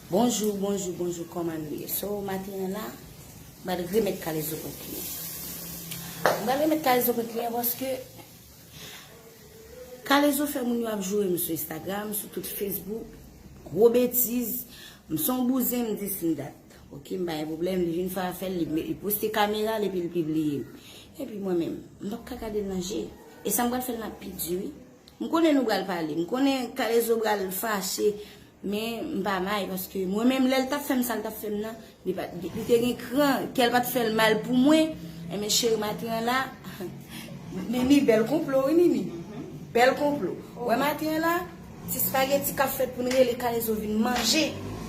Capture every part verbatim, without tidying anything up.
Bonjou, bonjou, bonjou, kòman nou ye? So, maten an la, m pral remèt kalezo kont li. M pral remèt kalezo kont li an paske kalezo fè moun yo ap joure m sou Instagram, sou tout Facebook, gwo betiz, m se yon bouzen, m di s m dat. Ok, m pa gen pwoblèm, li vin fè afè l, li, li poste kamera l epi l pibliye m. Epi mwen menm, m p ap ka gade l nan je. E sa m pral fè l nan pi di, wi. M konnen nou pral pale. M konnen Kalezo pral fache, men m pa may paske mwen menm lè l t ap fè m sa l t ap fè m nan, li pa, li, li te gen kran, kè l pa t fè l mal pou mwen. Enben cheri, maten an la, Nini, bèl konplo wi Nini. Bèl konplo. Wè maten an la, ti spageti k ap fèt pou n rele Kalezo vin manje.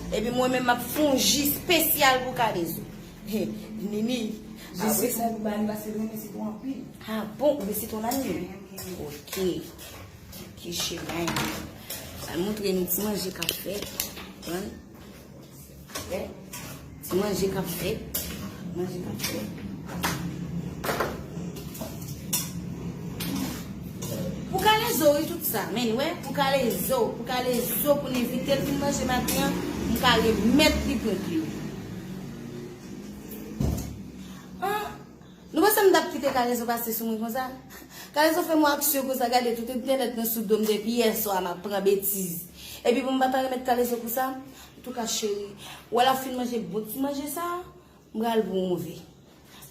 Epi mwen menm m ap fè yon ji espesyal pou Kalezo. He, Nini, je suis... Apre sa, nou ba li pase l renmen sitwon anpil. Ah bon, ou vle sitwon la Nini? Ok. Ok, cheri, al montre nou ti manje k ap fèt. Konprann? Wè. Ti manje k ap fèt. Manje k ap fèt. Pou Kalezo, wi, tout sa. Men, wè, pou Kalezo, pou Kalezo, pou n envite l vin manje maten an, m ka remèt li kont li. Ah, nou panse m t ap kite Kalezo pase sou mwen konsa? Kalezo fè m yon aksyon konsa, gade tout entènèt mwen sou do m depi yè swa m ap pran betiz. Epi pou m pa ta remèt Kalezo pou sa? Antouka cheri, ou wè l ap fin manje bon ti manje sa, m pral pran yon vè.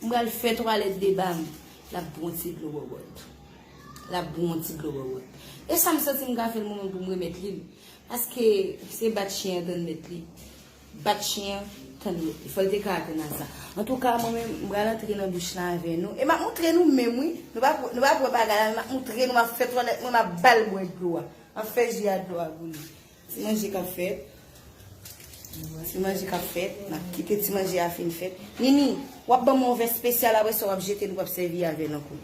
M pral fè twalèt deba m, l ap bwè yon ti dlo bòbòt. L ap bwè yon ti dlo bòbòt. E sa m santi m ka fè l mwen menm pou m remèt li l. Paske se bat chen an tann mèt li. Bat chen an tann mèt li. Fò l te ka atann a sa. Antouka, mwen menm, m pral antre nan douch la avè nou. E m ap montre nou menm, wi. Nou pa, nou pa wè bagay la, men m ap montre nou, m ap fè twalèt mwen, m ap ba l bwè dlo a. M ap fè ji a dlo a pou li. Ti manje k ap fèt. Ti manje k ap fèt. M ap kite ti manje a fin fèt. Nini, w ap ban m yon vè espesyal, apre sa w ap jete l, w ap sèvi avè l ankò.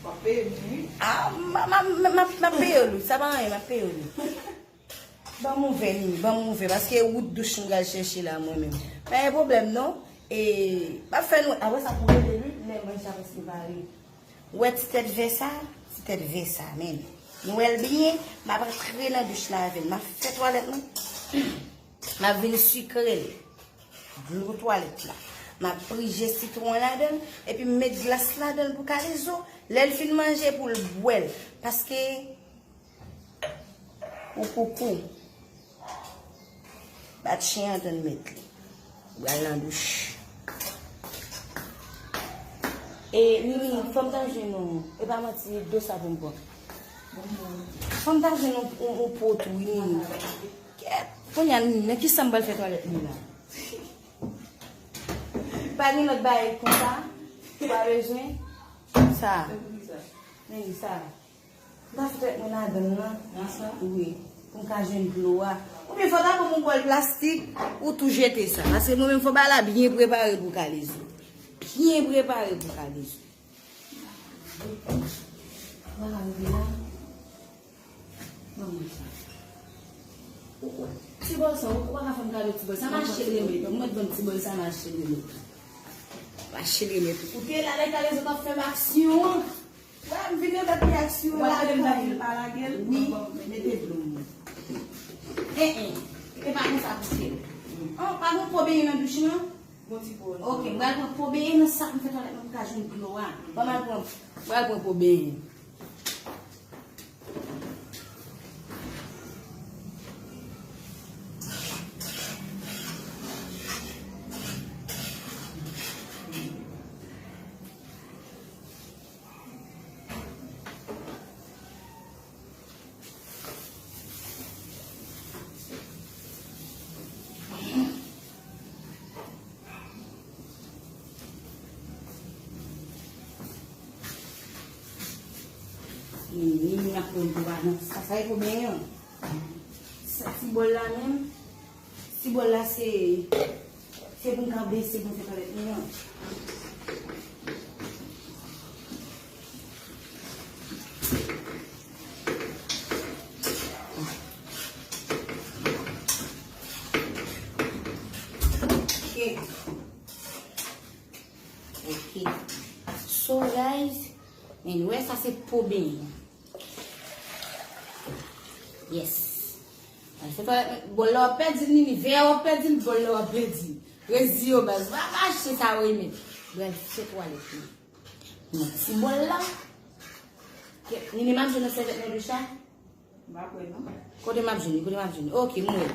W ap peye m, wi. Ah, m, m, m, m, m ap peye w, wi. Sa pa anyen, m ap peye w, wi. Ban m yon vè, Nini, ban m yon vè, paske wout douch m pral chèche la, mwen menm. Pa gen pwoblèm, non. E, m ap fè nou, apre sa, pou rele, wi, lè manje a prèske pare. Ou wè ti tèt vè sa? Ti tèt vè sa, men. Nou wè l byen? M ap antre nan douch la avè l. M ap fè twalèt mwen. M ap vin sikre l. Dlo twalèt la. M ap prije sitwon ladan l. Epi m met glas ladan l pou Kalezo. Lè l fin manje pou l bwè l. Paske Ou koukou. Bat chen an tann mèt li. Ou pral nan douch. E, Nini, fò m ta jwenn yon, e pa manti, dlo sa pou m pran. Fò m ta jwenn yon, yon, yon po tou, wi, Nini. Kèt, kounye a, Nini, nan kisa m pral fè twalèt mwen la? Pa gen lòt bagay konsa? Ou pa bezwen? Sa. Nini, sa. M ta fè tèt mwen ladan l nan. Nan sa? Wi. Pou m ka jwenn dlo a. Oubyen fò ta ban m yon bòl plastik, ou tou jete sa. Paske mwen menm fò bagay la byen prepare pou Kalezo. Byen prepare pou Kalezo. Ou pa ka rive la? Ban mwen sa. Ou, ou, ti bòl sa, ou, ou pa ka fè m kado ti bòl sa. Mache l remèt. Ou mèt ban m ti bòl sa, mache l remèt. Mache l remèt. Ou te la, lè Kalezo t ap fè m aksyon an. Wè, m vin remèt li aksyon an. Wè, lage m lage l, pa lage l. Wi, mete dlo m. En, en. E pa konsa pou fè. An, pa gon po benyen nan douch lan? Gon ti po. Ok, m pral pran po benyen nan sak m fè twalèt mwen pou m ka jwenn dlo a. Ban m al pran, m pral pran po benyen. Ni, ni, ni ap pran pou pa nan sa, sa e pou benyen. Sa ti bòl la menm. Ti bòl la se, se pou m ka bese pou m fè twalèt mwen an. Ok. Ok. So, guys, men wè sa se po benyen. Yes. Al fè twalèt mwen, bòl la w ap pèdi l, Nini, vè a w ap pèdi l, bòl la w ap pèdi l. Reziye w baz, va, va achte sa w renmen. Bral fè twalèt mwen. Nan ti bòl la. Kèt, Nini, m ap jwenn nan sèvyèt nan douch la? M pa kwè non. Kote m ap jwenn li? Kote m ap jwenn li? Ok, m wè.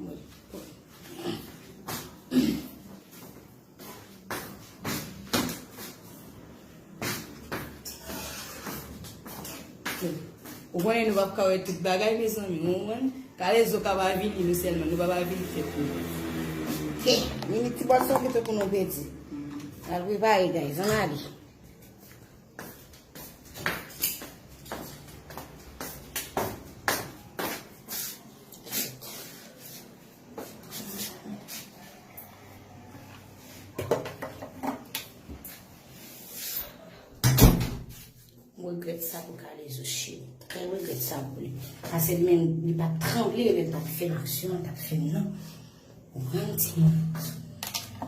M wè. Ou konnen nou p ap ka wè tout bagay, mezanmi, ou konprann? Kalezo ka pa avili nou sèlman, nou p ap avili tèt nou. Ke, Nini, ti bòl sa w kite pou nou pèdi. Al prepare, guys, ann ale. M regrèt sa pou Kalezo, cheri. Trè regrèt sa pou li. Paske li menm, li pa t tranble, li pa t fè m aksyon, li pa t fè m non. Ou konprann, timoun?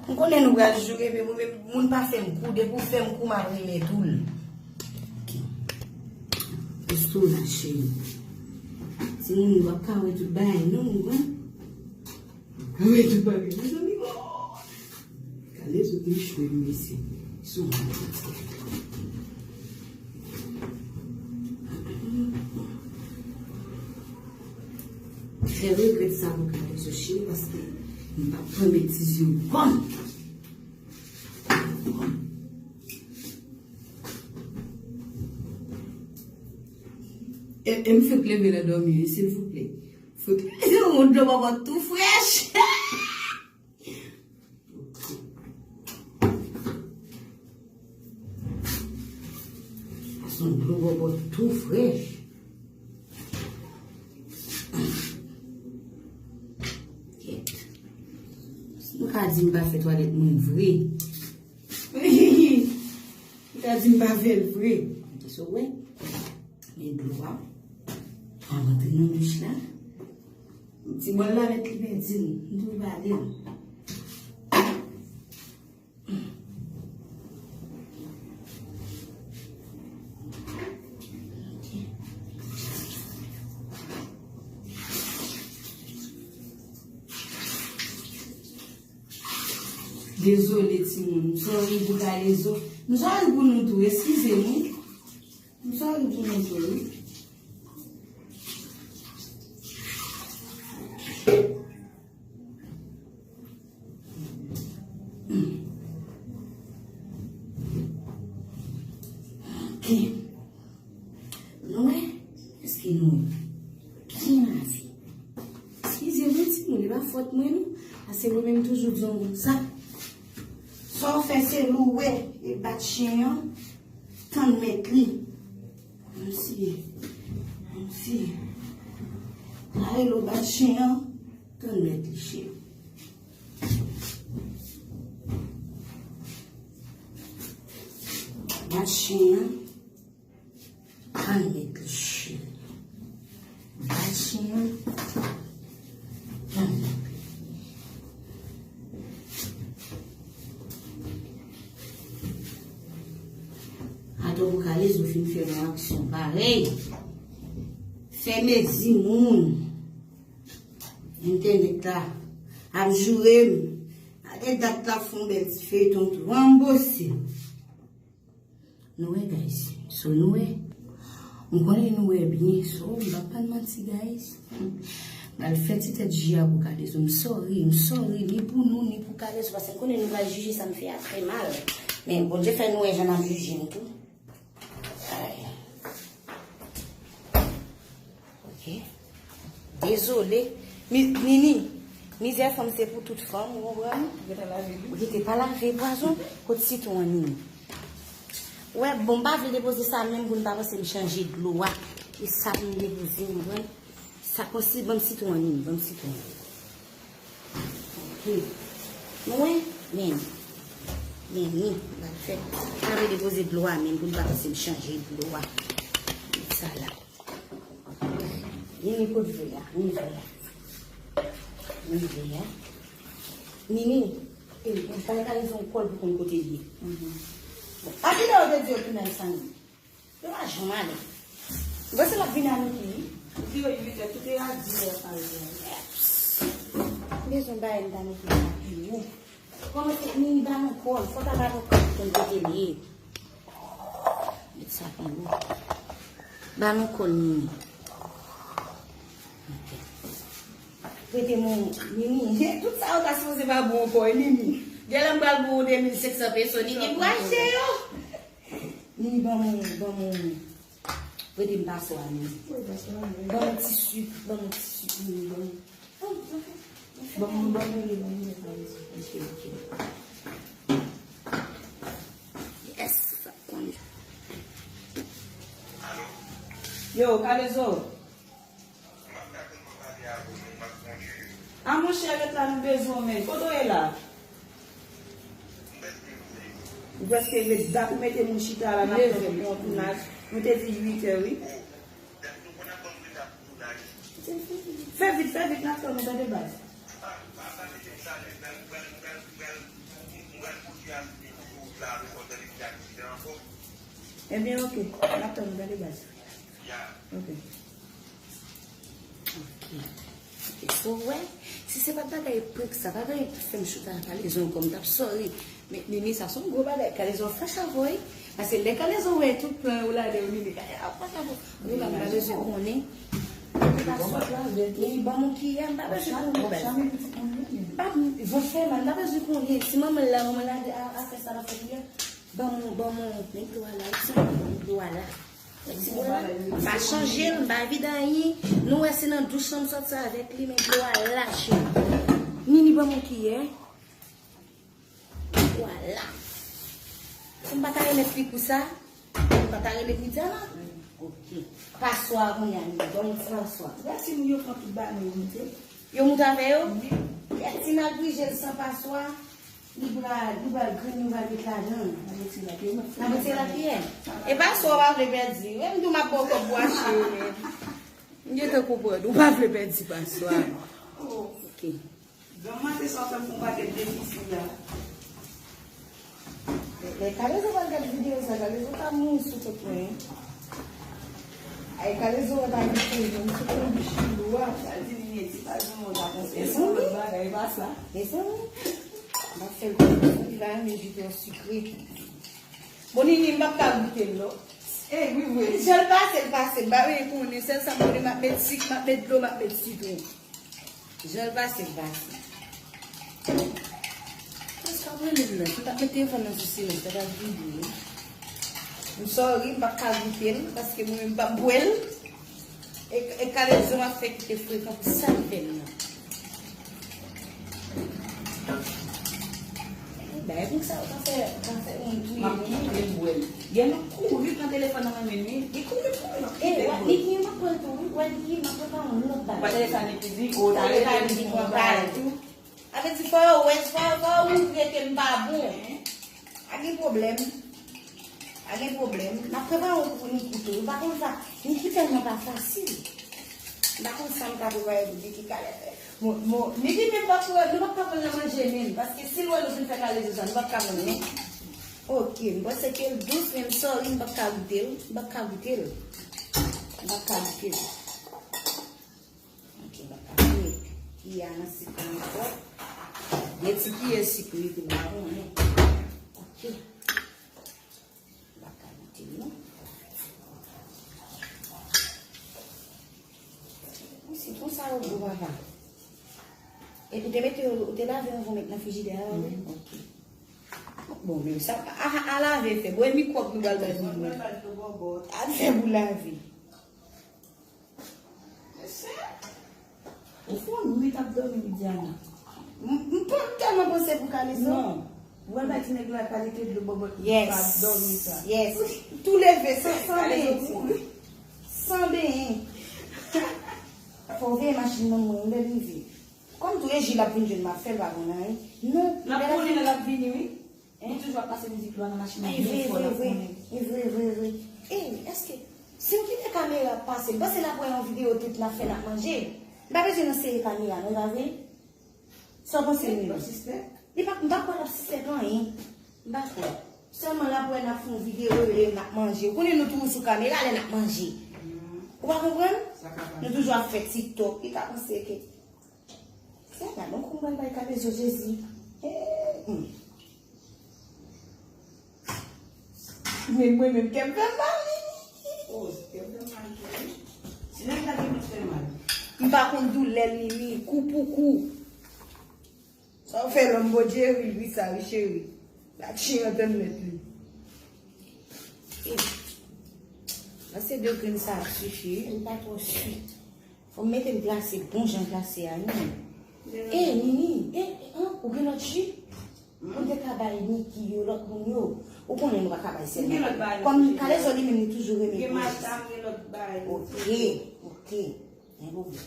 M konnen nou pral joure, men mwen menm, moun pa fè m kou, depi w fè m kou, m ap renmen tou l. Ok. Reste la, cheri. Timoun, nou p ap ka wè tout bagay non, ou konprann? Mwen tou pa gen mezanmi, oh! Kalezo te echwe, mesye. Sou mwen. Trè regrèt sa pou Kalezo, cheri, paske m p ap pran betiz yo kòm. E, e m fèk leve nan dòmi, wi, silvouplè. Fout yon dlo bòbòt tou frèch. Sa se yon dlo bòbòt tou frèch. Kèt. Si nou ka di m pa fè twalèt mwen vre. Li ta di m pa fè l vre. Kisa w wè? Men dlo a. Al rantre nan douch la. Ti bòl la mèt li pèdi l. M tou pale l. Dezole, timoun. M sòri pou Kalezo. M sòri pou nou tou. Eskize nou. M sòri pou nou tou, wi. Ok. Nou wè? Èske nou wè? Byen lave. Eskize mwen, timoun, e pa fòt mwen, non. Paske mwen menm toujou di yon moun sa. Sa w fè se louwe e bat chen an, tann mèt li. Kòmsi, kòmsi. Lave l ou bat chen an, tann mèt li, cheri. Bat chen an. Al met li, cheri. Bat chen an. Al met li. Atò pou Kalezo fin fè yon aksyon parèy. Fè mezi moun. Entènèt la ap joure m. Gade dat la fè yon bèl ti feyton tou. Ranbose. Nou wè, guys. So, nou wè. M konnen nou wè byen. So, m pa pral manti, guys. M pral fè ti tèt ji a pou Kalezo. M sòri, m sòri, ni pou nou, ni pou Kalezo. Paske m konnen nou pral jije sa m fè a trè mal. Men Bondye fè nou wè jan n ap jije m tou. Ay. Ok. Dezole. Mi-, Nini, mizè fanm se pou tout fanm, ou konprann? Ou gentan lave li? Ou gentan pa lave pwazon? Kot sitwon an, Nini? Ou wè, bon, m pa vle depoze sa menm pou n pa panse m chanje dlo a. E sa pou m depoze, ou konprann? Sa konsi, ban m sitwon an, Nini, ban m sitwon an. Ok. Nou wè? Men. Men, men, m pral fè. M pa vle depoze dlo a menm pou n pa panse m chanje dlo a. Sa la. Nini, kot vè a? Nini, vè a. Nini, vè a. Nini, e, ou pa ka rezon kòl pou konn kote l ye. Bon, api lè yo te di yo tounen sa, Nini. Yo pa janm ale. Bon, se l ap vin avèk li, wi. Ou rive uit è, tout e a dis è pa rive. M bezwen bagay m ta mete sa pi wo. Kòman se Nini ba nou kòl? Fò ta ba nou kòl pou n kote l ye. Met sa pi wo. Ba nou kòl Nini. Ok. Prete mwen Nini. Tout sa yo ta sipoze pa bon ankò, e Nini. Genlè m pral bon de mil senk san peso, Nini pou achte yo. Nini, ban mwen, ban mwen. Prete m paswa, Nini. Ban mwen ti sik, ban mwen ti sik, Nini, ban mwen. Ban mwen, ban mwen, ban mwen. Ok, ok. Yes, sa konn. Yo, Kalezo. A monchè, ret la, nou bezwen w, men. Kote w ye la? Ou prèske ret. Dat ou mete moun chita la, n ap tann pou yon tounaj. Nou te di uit è, wi. Fè vit, fè vit, n ap tann ou, tande baz. Ebyen, ok. N ap tann ou, tande baz. Ok. Ok. Ok, so, wè, si se pa t bagay prank sa, pa t bagay ki fè m chita ak Kalezo ankò, m t ap sorry. Men, Nini, sa se yon gwo bagay. Kalezo ap fache avè w, wi. Paske lè Kalezo wè tout plan yo la, lè yo Nini, Kalezo ap fache avè w. Ou la, m pa bezwen konnen. Li ban m yon kiyè, m pa bezwen konnen, baz. M pa, van fè mal, m pa bezwen konnen. Si manman l la, manman l la di, a, a fè sa, l ap fè kiyè. Ban m, ban m, men dlo a la, wi, sa, men dlo a la. Ti bò la, m pa chanje l, m pa vide anyen. Nou wè se nan douch lan m sòti avèk li, men dlo a la, cheri. Nini, ban m yon kiyè. Dlo a la. Si m pa ta renmen fri kou sa, m pa ta rele Widiana. Ok. Paswa a kounye a, Nini, ban m yon ti paswa. Gad timoun yo pran tout bagay yo moute. Yo moute avè yo? Wi. Kèt, si n al pije l san paswa, Li pral, li pral grenn, nou pral met ladan. N ap retire l. N ap retire lakiyè. E paswa w pa vle pèdi. Menm tou m ap ba w kòb pou achte yo, men. M gentan konprann. Ou pa vle pèdi paswa. Ok. Granma te sa fè m pou yon pakèt defisil la. Lè Kalezo pral gade videyo sa, Kalezo ta mouri sou kont mwen. Ay, Kalezo wè pa gen pwoblèm, se konn bich lou a. Sa di li ye, ti pa di mwen ta panse se yon lòt bagay, e pa sa. Mezanmi, m ap fè l konn li va renmen ji twò sikre. Bon, Nini, m p ap ka goute l, non. E, wi, wi. Jan l pase, l pase. M pa vle konnen, sèl sa m konnen, m ap met sik, m ap met dlo, m ap met sitwon. Jan l pase, l pase. Prèske ap rele m nan. Si m t ap met telefòn nan sou silans, sa t ap vibre. M sorry, m p ap ka goute l, paske mwen menm m p ap bwè l. E, e Kalezo ap fè kite frekan pou sa l fè m nan. Bagay pou sa, ou ka fè, ou ka fè moun touye moun. M ap kite l bwè l. Gen moun kouri pran telefòn nan men m, wi. Li kouri, kouri, m ap kite l bwè l. Niki, m ap pran l tou, wi. Wè, Niki, m ap pran yon lòt bagay. Ou pa tande sa Niki di? O, ta rele Niki pran bagay tou. Sa vle di, fò yo wè, fò, fò yo montre ke m pa bon. Pa gen pwoblèm. Pa gen pwoblèm. N ap prepare yon kou pou Niki tou. Ou pa konn sa. Niki tèlman pa fasil. M pa konn sa m ka prepare pou Niki. Kalè fè. Bon, bon, Niki menm pa pou, nou p ap ka pran nan manje menm. Paske si l wè nou fin fè Kalezo sa, nou p ap ka pran non. Ok, m panse ke l dous, men m sorry, m p ap ka goute l. M p ap ka goute l. M p ap ka goute l. Ok, m ap ka fè kiyè a nan sik la ankò. De ti kiyè sik li te m pa konnen. Ok. M ap ka goute l non. Wi, sitwon sa yo gwo papa. E ou te mete yo, ou te lave yo anvan w met nan frijidè a, wi? Mhm. Ok. Bon, men sa a, a lave fè. Bon, e mikwòb nou pral bay pou nou. A fè pou lave. Ou fè yon nwit ap dòmi, Widiana. M, m pa tèlman panse pou Kalezo. Non. Ou wè bay ti nèg la kalite dlo bòbòt li pa dòmi sa. Yes. Tou leve san, san benyen. San benyen. Fò w veye machin nan mwen, lè l rive. Kòm tou e Jil ap vin jwenn m ap fè l pa konn anyen. Non. L ap konnen lè l ap vini, wi. Li toujou ap pase mizik dlo a nan machin nan byen fò, l ap konnen. E vre, vre, vre. Ey, èske si m kite kamera ap pase, m panse l ap wè yon videyo tout n ap fè n ap manje. M pa bezwen nan sere kamera non, e pa vre? Sa w panse, Nini? Li p ap sispèk? Li p ap, m pa kwè l ap sispèk anyen. M pa kwè. Sèlman l ap wè n ap fè yon videyo e n ap manje. Ou konnen nou toujou sou kamera lè n ap manje. Ou pa konprann? Nou toujou ap fè TikTok. Li ka panse ke se la, donk, ou pral bay kalezo Jezi. Eh, hmm. Men mwen menm, kè m fè m mal. Oh, kè m fè m mal tou, wi. Si nèg la gen pou fè mal. M pa konn doulè l, Nini. Kou pou kou. Sa w fè lòm Bondye ri, wi, sa, wi, cheri. Bat chen an tann mèt li. Pase de grenn sa ap sifi, wi, m pa twò swi. Fò m mete l glase, bon jan glase a, wi. E, Nini, e, e, an, ou gen lòt ji? Ou te ka bay Niki yo, lòt moun yo. Ou konnen nou pa ka bay sèl. Kòm Kalezo li menm, li toujou renmen bwè ji. Ok, ok. Gen pwoblèm.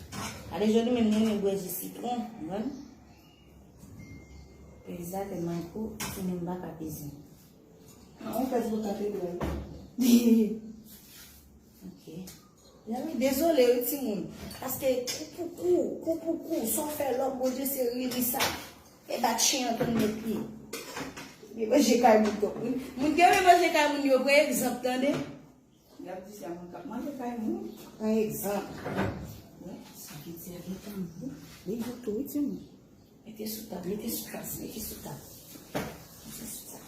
Kalezo li menm, li renmen bwè ji sitwon, ou konprann? Peze atè, Mayko, ou menm pa ka peze. Ah, on pèse pou katedral. Ok. Dezole, wi, timoun. Paske kou pou kou, kou pou kou, sa w fè lòm, Bondye se ri li sa. E bat chen an tann mèt li. Li manje kay moun tou. Moun, moun ki renmen manje kay moun yo, pran egzanp, tande. Y ap di se a moun k ap manje kay moun. Pran egzanp. Wè, sa ki di a gentan bon. Li bon tou, wi, timoun. Mete sou tab, mete sou tab, mete sou tab. Mete sou tab.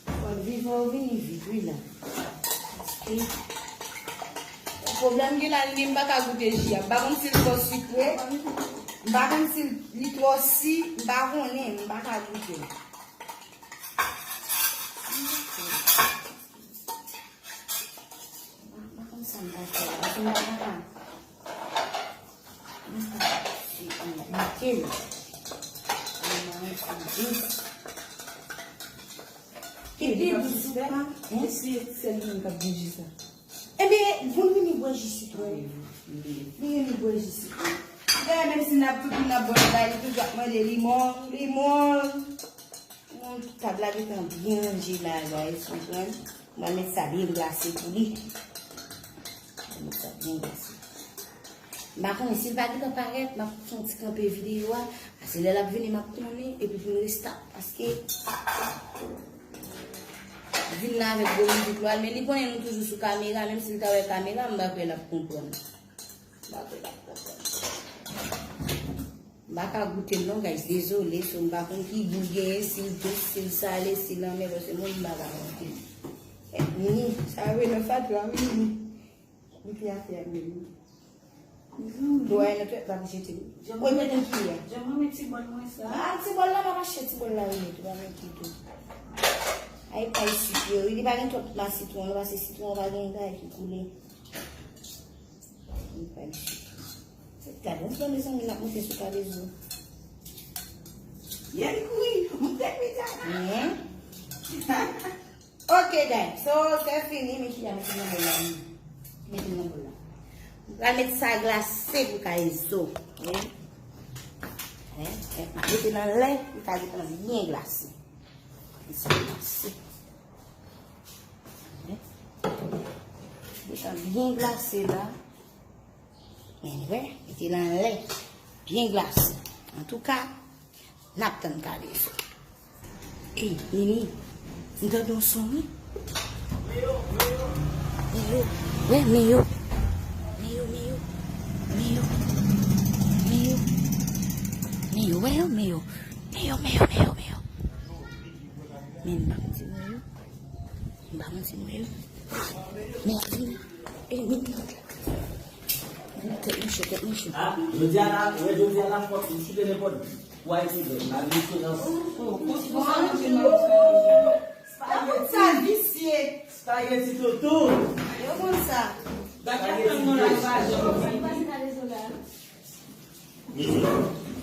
Fò l vivan, ou vini vit, wi, la. Paske pwoblèm gen la, li di m pa ka goute ji a. M pa konn si l twò sikre. M pa konn si li twò si. M pa konnen, m pa ka goute. M pa, m pa konn sa m ta fè la. Paske m pa ka, m pa ka goute l. Li mare kou dous. Ki pi dous ou pa? Hein? Se sèl moun k ap bouji sa. Ebyen, pou l vini bwè ji sitwon. Li vini bwè ji sitwon. Dayè, menm si n ap tout moun ap bwè l, li toujou ap mande limon, limon. Bon, tab la gentan byen ranje la, guys, ou konprann? Mwen met sa byen glase pou li. Mwen met sa byen glase. M pa konnen si l pa gentan parèt, m ap fè yon ti kanpe videyo a. Paske lè l ap vini, m ap konnen, epi pou m restart, paske vin la avèk gwo mizik lwa, men li konnen nou toujou sou kamera, menm si l ta wè kamera, m pa kwè l ap konprann. M pa kwè l ap konprann. M pa ka goute l non, guys, dezole, so m pa konn ki gou l genyen, si l dous, si l sale, si l anmè, paske mwen, m pa ka goute l. Eh, Nini, sa yo nan fatra, wi, Nini. Li te atè a, Nini. Dlo a nan twèt la pou jete. Mwen mete kiyè. Jan mwen met ti bòl mwen sa. Ah, ti bòl la, pa mache, ti bòl la, wi, tou, pa met li tou. Ay, pay sik yo, wi, li pa gen twòp ma sitwon, non, paske sitwon pa gen bagay ki koule. Li pa gen sik. Se gade, yon pran mezanmi, l ap monte sou Kalezo. Yè li kouri, monte pita. Men. Ok, guys. So, se fini, men ki a mete nan bòl la. Mete nan bòl la. M pral met sa glase pou Kalezo. Wi. Hein? Hein? M ap mete nan lè, li ka gentan byen glase. Mete sa glase. Hein? Gentan byen glase la. Anyway, mete l anlè. Byen glase. Antouka, n ap tann Kalezo. Ey, Nini, m tande yon son, wi. Meyo, wè, Meyo. Meyo, Meyo. Meyo. Meyo. Meyo, wè yo, Meyo. Meyo, Meyo, Meyo, Meyo. Men m pa konn si Meyo. M pa konn si Meyo. Men ap vini. Ey, men. Tèt mouche, tèt mouche. Ah, jodi a la, wè, jodi a la, fòk m choute nenpòt. Why today? La diferans. Yo konn sa visye. Spaghetti toto. Yo konn sa. Spaghetti toto. Nini.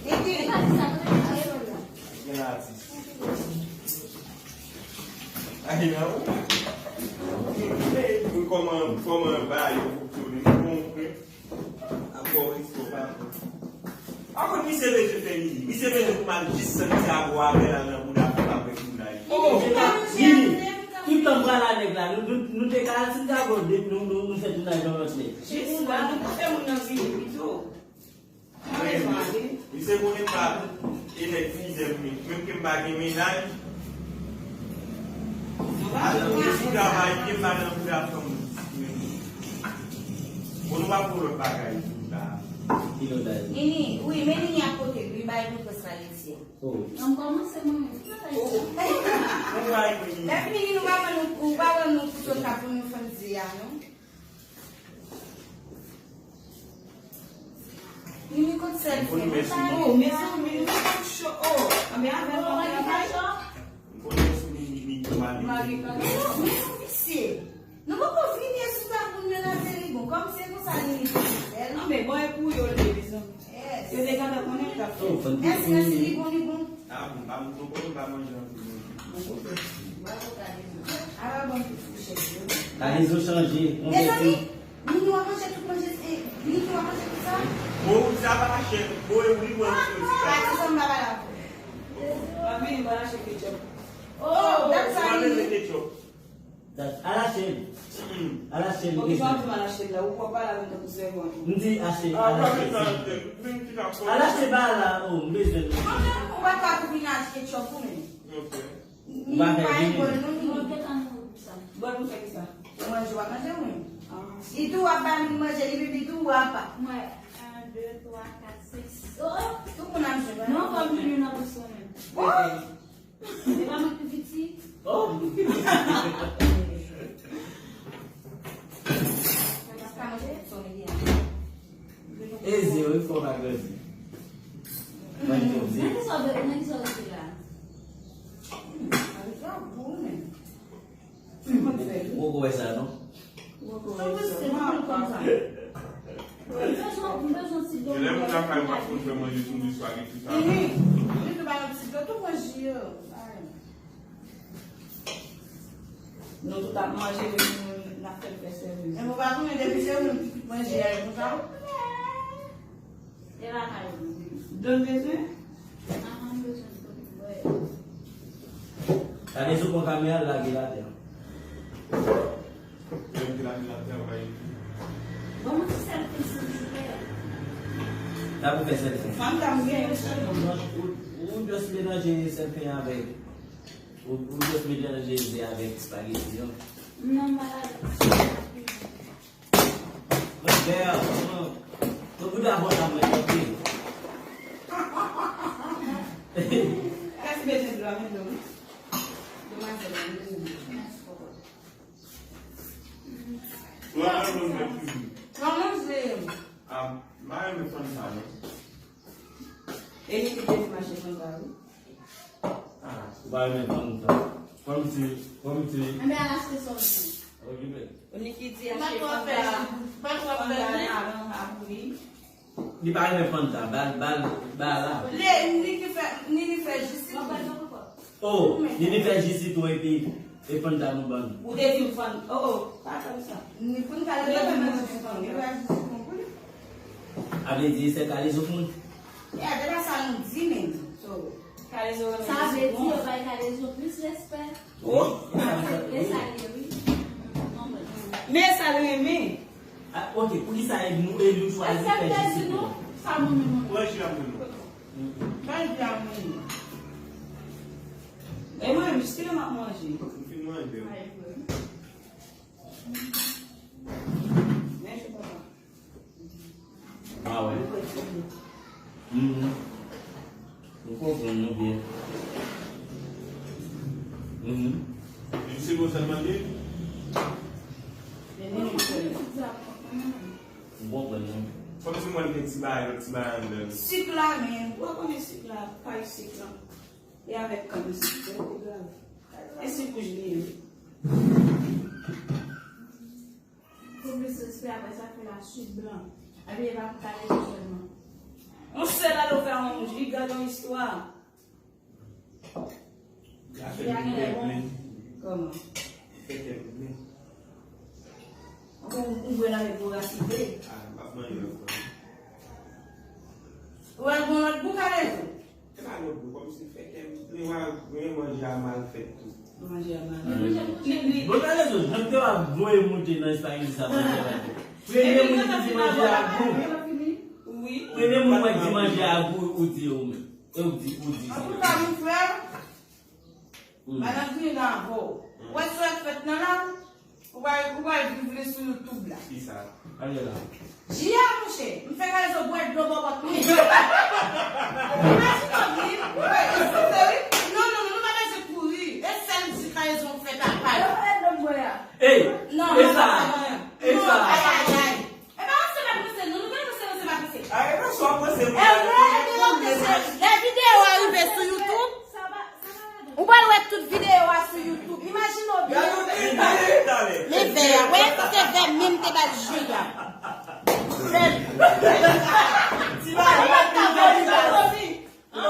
Nini. Gen atis. Ay, nan ou. Kòman, kòman ba yo pou tounen. Bon, frè. Ankò respè pa bon. Ankò misye bezwen fè Nini. Misye bezwen pou m al jis Santiago avè l al nan bouda pou l ap wè moun la. Oh, Nini. Tout tan m pral a nèg la, nou, nou, nou te ka al Santiago, nou, nou, nou fè tounaj yon lòt nèg. Jis la, nou pa fè moun nan vini pito. Mwen, misye konnen m pa e nèg fizè m, menm ke m pa gen mennaj. Al nan bouda Ayisyen, m pa nan bouda fanm. Nou pa pou lòt bagay tou la. Ki lòt bagay? Nini, wi, men Nini ap pote, wi, bay pou pèsonalite. Oh. An kòmanse mwen menm. Ki bagay sa? Bon bagay pou Nini. Lè fini, nou pa ban nou, ou pa ban nou kouto ka pou nou fann di a, non? Nini kot sèl fè. Oh, mezanmi, nou pa cho. Oh, anben avè nou travay. Mwen konnen sou Nini, Nini, Mari. Mari, non, non, visye. Nou poko vini sou tab moun nan nan tele, bon, kòm se konsa li rete bèl. Non, men bon, e pou yo, li, mezanmi. Yes. Yo te gentan konnen l t ap fè. Mèsi, mèsi, li bon, li bon. Ah, bon, pa moun, bon, pa manje anpil, non. Bravo, Kalezo. Ah, bon, tout fouchèt, yo. Kalezo chanje. Mezanmi, Nini w ap manje tout manje, e, Nini w ap manje tout sa? Bon, ou di sa pa chè. Bon, e wi, mwen, mwen, mwen, mwen. Pati sa m pa pale avè w. Papi, m pa lache ketchup. Oh, dat sa, Nini. Mwen, mwen, ketchup. Dat, al achte l. Al achte l. Bon, ki jan w di m al achte l la? Ou pral pale avè m tankou sèvant. M di achte, al achte. Al achte bagay la, oh, m bezwen l. Mwen menm, ou pa ka pou vin achte ketchup ou menm. Ok. Ou pa fè vini. Mwen te tann ou pou sa. Bon, nou fè ki sa? Ou manje, w ap manje ou menm. Ah. Li tou w ap ba li manje, li pipi tou w ap. Mwen, un, deux, trois, quatre, cinq, six. Oh, oh. Tout moun ap jwe. Non, kòm li nan bouch mwen menm. Oh! E pa mwen ki pi piti. Oh! Eze, wi, fò pa grandi. Mwen, mwen, mwen. Nan ki sa w, nan ki sa w rete la? Ou poko wè sa, non? Ou poko wè sa. Genlè moun lakay ou pa t konn fè manje sou espageti sa. Mhm. Li tou ba yon ti dlo, tou pran ji yo. Ay. Nou tout ap manje, men nou menm n ap fè l fè sèvis. Men ou pa konnen depi se ou menm ki tout manje a, e konsa. E lakay ou. Dlo n bezwen? Ahan, m bezwen dlo pou bwè. Gade sou pon kamera l lage l atè. Lè m te lage l atè, w pa epi. Ban m yon ti sèl pen, silvouplè. Sa pou fè sèl pen. Fanm ta m gen yon sèl pen. Ou, ou just melanje sèl pen avèk, ou, ou just melanje ze avèk espageti an. Non, m pa lage. Mwen, bè, mwen, mwen, mwen, mwen, mwen, mwen, mwen. Kès bezwen dlo a, men dlo, wi. Demwazèl la, bezwen dlo. Mèsi, papa. Mwen, mwen, mwen, mwen. Mwen, mwen, mwen. Ah, mwen, mwen, mwen, mwen. E li ki te di m achte Fanta, wi. Ah, ou pa renmen Fanta. Kòmsi, kòmsi. Enben, al achte sa w vle. Okipe. Niki di achte Fanta, Fanta nan, nan, nan, pou li. Li pa renmen Fanta, ba l, ba l, ba l la. Li, Niki fè, Nini fè jis li. Oh, Nini fè jis li tou epi, e Fanta nou ban nou. Ou te di m Fanta, oh, oh, pa fè m sa. Ni pou n ka leve manje Fanta, li fè jis li pou li. A vle di, se Kalezo pou nou. E a, se pa sa nou di menm. So, Kalezo renmen Sa vle di yo bay Kalezo plis respè. Oh. E sa l ye, wi. Men sa l renmen. Ah, ok, poukisa e nou, e nou chwazi fè jis pou nou? Sa bon, men mwen. Mwen, j ap mwen. Bay di a mwen. E mwen, jiske m ap manje. M fin manje. Men, je papa. Ah, wè. Mhm. Ou konprann nou byen. Mhm. Li se konsa l mande? Ou konprann nou. Kòmsi mwen gen ti bagay, lòt ti bagay anndan. Sik la, men. Ou pa konnen sik la, kay sik la. E avèk kann sik, se pi grav. E sik wouj li ye. Pou plis respè, apre sa, fè la swit blan. Epi, e pa pou Kalezo sèlman. Yon sèl alo fè yon jiga yon istwa. Gade fè tèt mwen plen. Kòman? Fè tèt mwen plen. Ou, ou bwè la, men pou rasite. Ah, m ap manje ankò. Ou al gon lòt bou, Kalezo? Se pa lòt bò, kòmsi fè kè m plen, wè, men manje a mal fèt tou. Manje a mal fèt. Bon, Kalezo, jan m te ap voye moute nan espageti sa, manje a mal fèt. Premye moun ki di manje a gou. Wi. Premye moun mwen di manje a gou, ou di ou menm. E ou di, ou di. Antouka, mon frè, madanm griyen nan avè w. Ou wè sa w fèt nan la? Ou pral, ou pral viv li sou YouTube la. Kisa? Ale la. Jia, monchè, m fè Kalezo bwè dlo bòbòt mwen. Imajine w vin, wè, e souple, wi. Non, non, non, nou pa bezwen kouri. E sèl di Kalezo m fè papa l. Yo, e dlo m bwè a. Ey, non, e sa, e sa. Ay, ay, ay. E pa ranse m ap ranse, non, nou pa ranse, ranse m ap ranse. Ay, e pa sa w ap ranse, e lè videyo a rive sou YouTube, ou pral wè tout videyo a sou YouTube. Imajine w byen. Men vè a, wè, se vè menm te bay Jia. Vè. Ti bagay la, ti bagay la. Al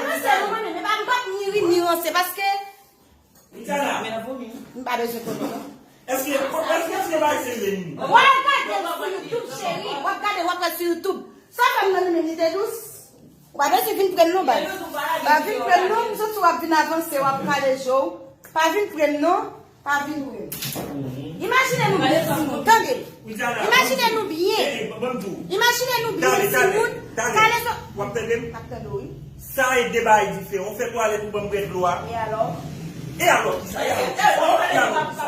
ranse nou, mwen menm, e pa, m p ap ni ri, ni ranse, paske Widiana. M pa bezwen konnen, non. Èske, èske, èske se bagay serye, Nini? W al gade l sou YouTube, cheri. W ap gade, w ap wè sou YouTube. Sa fè m nan li menm, li te dous. Ou pa bezwen vin pre m, non, baz. Pa vin pre m, non, m santi w ap vin avanse, w ap kale je w. Pa vin pre m, non. Pa vin pre m. Imajine nou byen, timoun. Tande. Imajine nou byen. Imajine nou byen, timoun. Kalezo. W ap tande m? M ap tande w, wi. Sa e de bagay diferan. Ou fè twalèt ou ban m bwè dlo a. E alò? E alò kisa? E alò kisa? E alò kisa?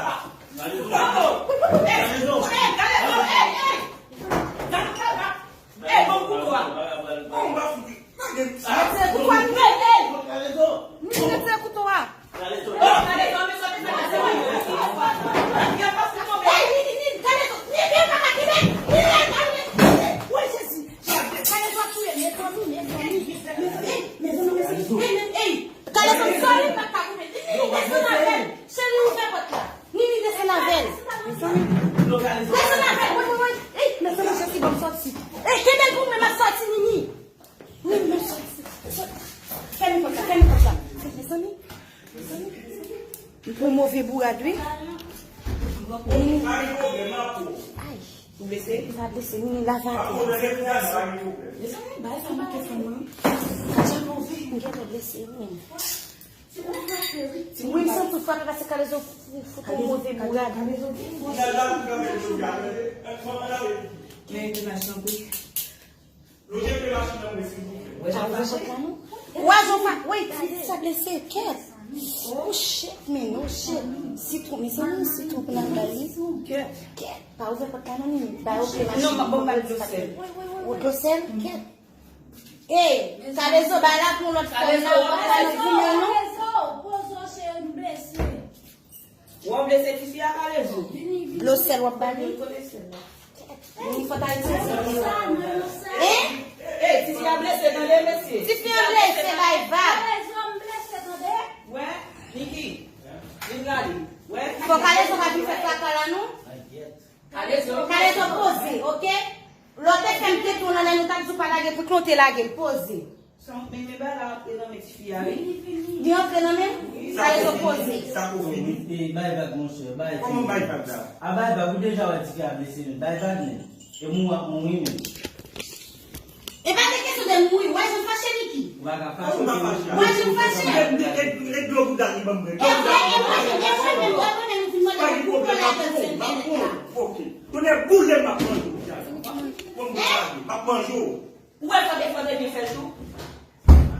Bon, m pa fout. Lage m sa. Retire kouto a, nou. Nini, retire kouto a. Ey, Nini, Nini, Kalezo, Nini, pa ka kenbe, Nini, Kalezo, Kalezo ap touye, mezanmi, mezanmi, mezanmi, mezanmi, mezanmi, ey, ey, Kalezo, sòl li pa ka kenbe, Nini, desann avè l, cheri, ouvè pòt la, Nini, desann avè l, desann avè l, woy, woy, woy, ey, mezanmi, Jezi, ban m sòti, ey, kenbe l pou mwen, m ap sòti, Nini. Wi, m sòti, sòti. Fèmen pòt la, fèmen pòt la. Mezanmi, mezanmi, mezanmi. M pran move bourad, wi. Ay. Ou blese? M pa blese, m lave atè. Mezanmi, bagay sa manke fè mwen. Sa move. M gentan blese, wi. Wi, m santi frape paske Kalezo fout yon move bourad. Men entènasyon, wi. Ou wè jan w fè, woy, ti sa blese, kèt. Oh shit, men, oh shit. Sitwon, mezanmi, sitwon pou n al bay li. Kèt. Pa ouvè pòt la non, Nini. Ba yo krem. Non, m ap ba w dlo sèl. Ou dlo sèl, kèt. Ey, Kalezo, bay la pou yon lòt fòm nan, ou pa bay nou non. Kalezo, poze w, cheri, m blese. Ou blese tifi a, Kalezo? Dlo sèl w ap ba li? Vini kote sèl la. Vini fò ta itilize dlo. Hein? Ey, tifi a blese, tande, mesye. Tifi a blese, bay vag. Kalezo, m blese, tande. Wè, Niki. Vin gade. Wè. Fò Kalezo pa vin fè traka la, non. Kalezo. Kalezo, poze, oke? Lè w te fè m tete w nan nen, nou t ap di w pa lage, poukisa w te lage l? Poze. San, men, men bagay la rantre nan men tifi a, wi. Li rantre nan men l? Wi. Kalezo, poze. Sa pou fini. E, bay vag, monchè, bay. Kòman bay vag la? A, bay vag, ou deja wè tifi a blese, men bay vag, men. E mou ap mouri, men. E pa de kesyon de mouri, wè jan m fache, Niki. Ou pa ka fache. Ou pa fache. Wè jan m fache. E, e, e, e dlo bouda li ban m bwè. E vre, e vre, e vre, men, wè, mwen menm, m fin mande pou pran ladan sèl bènèt la. Ok. Tonnè boule m ap manje w, Jazz. Bon, m ap manje w. Ou wè fò defò te byen fè l tou.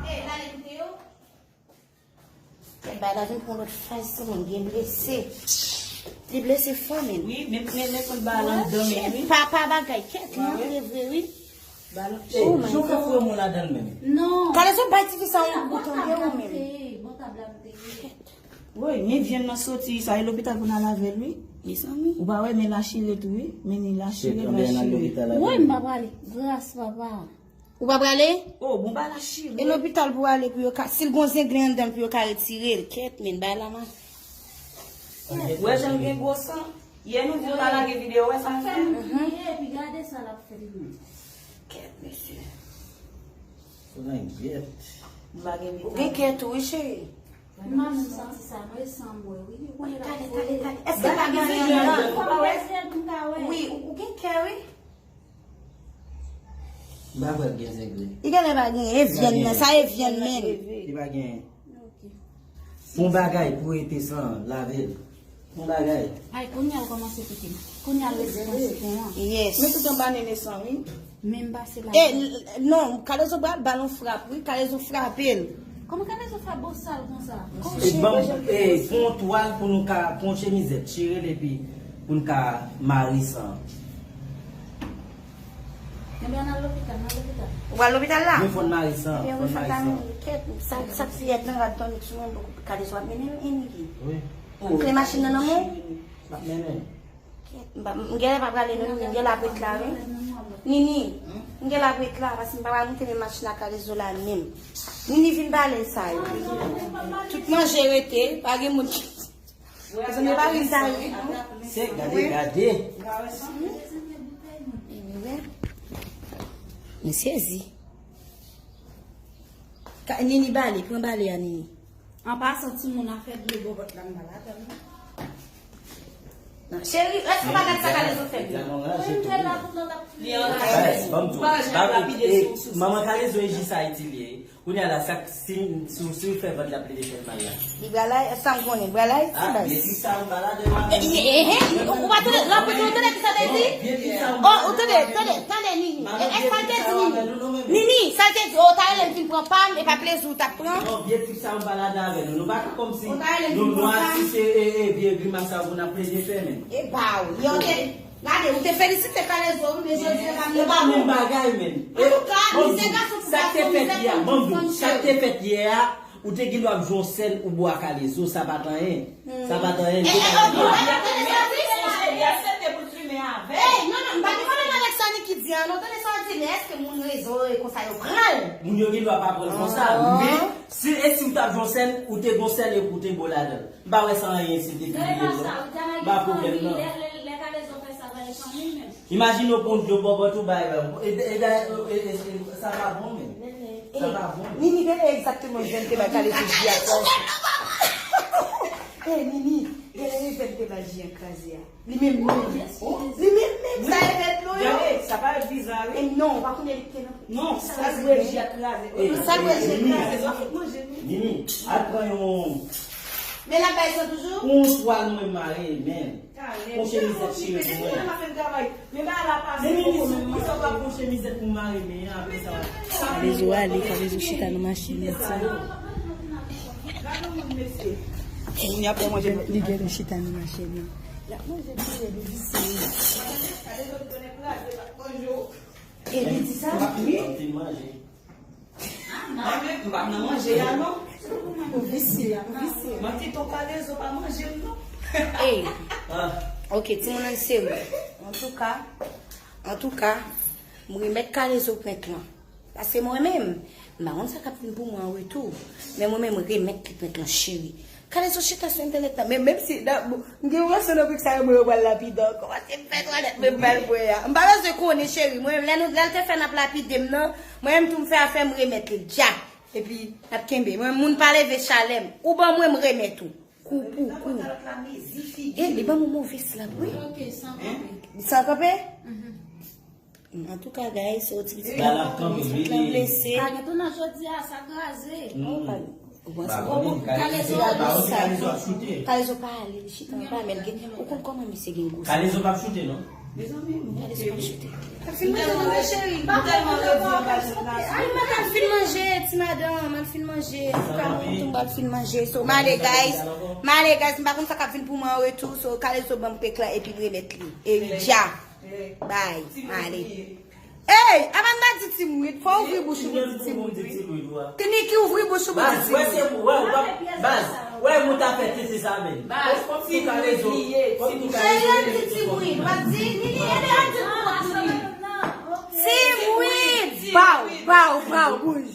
Ey, pale koute yo. Kèt, bagay la vin pran lòt faz, se mwen byen blese. Li blese fò, men. Wi, men, men, men, kont bagay la anndan, men, wi. Papa bagay, kèt, li antre vre, wi. Oh my God. Jan w fè foure moun ladan l menm. Non. Kalezo bay tifi sa yon gout, tande, ou menm. Bò tab la m te ye. Woy, men vyann nan soti, sa e lopital pou n al avè l, wi. Mezanmi. Ou pa wè, men la chire tou, wi. Men ni la chire, bra chire. Woy, m pa prale. Gras, papa. Ou pa prale? Oh, bon, ba la chire. E lopital pou ale pou yo ka, si l gon zenglen anndan l pou yo ka retire l. Kèt, men, bay la man. Wè jan l gen gwo san. Yè nou di l pa lage videyo, wè sa l fè? Fè m kriye, epi gade sa l ap fè m. Kèt, mesye. Ou gen kè tou, wi, cheri. M pa menm santi sa, non, e san m wè, wi. Tande, tande, tande. Èske pa gen anyen anndan? Wi, ou, ou gen kè, wi. M pa kwè gen zenglen. Li genlè pa gen. E vyann nan, sa e vyann, men. Li pa gen. Ok. Fon bagay pou rete san lave l. Fon bagay. Ay, kounye a l kòmanse pikim. Kounye a l rete san sitwon an. Yes. Men tout anba nene san, wi. Men m pase la. E, l-, l-, non, Kalezo pral ba l yon frap, wi. Kalezo frape l. Kòman Kalezo frape bosal konsa? E ban m, e, fon twal pou nou ka, fon chemizèt, chire l epi Pou n ka mare san. Ebyen, n al lopital, n al lopital. Ou pral lopital la? Mwen fò n mare san, fò n mare san. Kèt, sa, sa fiyèt nan rad tonik sou mwen, kalezo ap mennen m, Eniki. Wi. Kle machin nan nan men w? M ap mennen. Kèt, m pa, m genlè pa prale non, Nini, m genlè ap ret la, wi. Nini, m genlè ap ret la, paske m pa pral moute men machin ak kalezo la menm. Nini vin pale sa yo. Tout manje rete, pa gen moun ki Zanmi pa vin sa wi. Se gade, gade. Mwen sezi. Ka- Nini bale, pran bale a Nini. An pasan, timoun a fè dlo bò vant la, m pa ladan l non. Non, cheri, èske w pa gad sa kalezo fè m? Li anraje tou. Li anraje. Ban m di w, manman kalezo e jis Ayiti li ye. Kounye a la, sa, si, si, si w fè vant la plede fè l mal la. Li pral la, sa m konnen, li pral la, ti baz. Byen di sa, m pa ladan. Ou pa tande, la, ou tande ki sa te di? Oh, ou tande, tande, tande, Nini. E, e, sa l te di, Nini? Nini, sa l te di, oh, ta rele m vin pran pa m, e pa plezi w t ap pran. Non, vye trip sa, m pa ladan avè nou. Nou pa ka kòmsi nou, nou asiste, e, e, vye grimas sa pou n ap plede fè, men. E ba w, yo te. Gade, ou te felisite kalezo wi, men jodi a pa menm bagay menm. Antouka, mizè gason pou gason, mizè fanm pou fanm, cheri. Sa k te fèt yè a, ou te gen dwa ap jwe yon sèn ou bo a kalezo, sa pa t anyen. Sa pa t anyen. Ey, non, non, m pa gen pwoblèm avèk sa Niki di a non, tande sa w di, men èske moun rezo yo konsa yo pran l? Moun yo gen dwa pa pran l konsa, men si, e si w t ap jwe yon sèn, ou te gen yon sèl epi ou te bo ladan l. M pa wè sa anyen si te pi byen non. M pa pwoblèm non. Imajine w pran dlo bòbòt ou bay, e, e, e, sa pa bon menm. Sa pa bon menm. Nini, gade egzakteman jan l te bay kalezo ji a kraze. Ey, Nini, gade jan l te bay ji a kraze a. Li menm menm. Li menm menm, sa e vèt non yo. Gade, sa pa bizar wi. E non, pa konnen li te nan. Non, sa l bwè ji a kraze. Sa l bwè ji a kraze. Nini, al pran yon. Men l ap bay san toujou? Yon twal mwen mare, men. Yon chemizèt cheri pou mwen. Men bagay la pase poko menm. Mwen sa pa pran chemizèt pou mare, men apre sa. Kalezo ale, kalezo chita nan machin nan. Gade moun mesye. Moun y ap fè manje. Li genlè chita nan machin nan. L ap manje tou, li visye. Kalezo li konnen kraze, l ap manje w. E li di sa? Wi. Mwen menm, m pa nan manje a non. Ou visye, ou visye. Manti tonton kalezo pa manje m non. Ey. Ok, timoun ann serye. Antouka, antouka, m remèt kalezo prank lan. Paske mwen menm, m pa konn sa k ap vin pou mwen an retou. Men mwen menm, remèt li prank lan cheri. Kalezo chita sou entènèt la, men menm si, m gen yon relasyon nan prank sa yo, mwen yo pral lapide ankò. Paske m fè twalèt mwen, m pral bwè a. M pa bezwen konnen cheri. Mwen, lè nou, lè l te fè n ap lapide m nan, mwen menm tou m fè afè m remèt li l dja. Epi, n ap kenbe. Mwen, moun pa leve chalè m. Ou ban mwen, m remèt ou. Kou pou kou. E, li ban mwen move slap, wi. San kanpe? Antouka, guys, so ti pitit la blese. Kage tou nan jodi a, sa kraze. Kalezo pa ale, li chita anba, men gen, ou konn kòman misye gen gwo. Kalezo p ap choute non. Kalezo p ap choute. Al fin manje non, cheri. Al fin manje, ti madanm, al fin manje. Antouka, mwen tou, m al fin manje. So, m ale, guys. M ale, guys, m pa konn sa k ap vin pou mwen an retou. So, kalezo ban m prank lan epi m remèt li. E wi, dja. Bay, m ale. Ey, apa n pa di Team Wid, fò w ouvri bouch ou pou di Team Wid. Team Wid, wi. Team Wid ki ouvri bouch ou pou di Team Wid. Baz, wè se pou, wè, baz, wè moun ta fè tete sa menm. Baz, Team Wid li ye, Team Wid. Cheri, di Team Wid, w ap di, Nini, ede a di pou kont Nini. Team Wid, baw, baw, baw, bouj.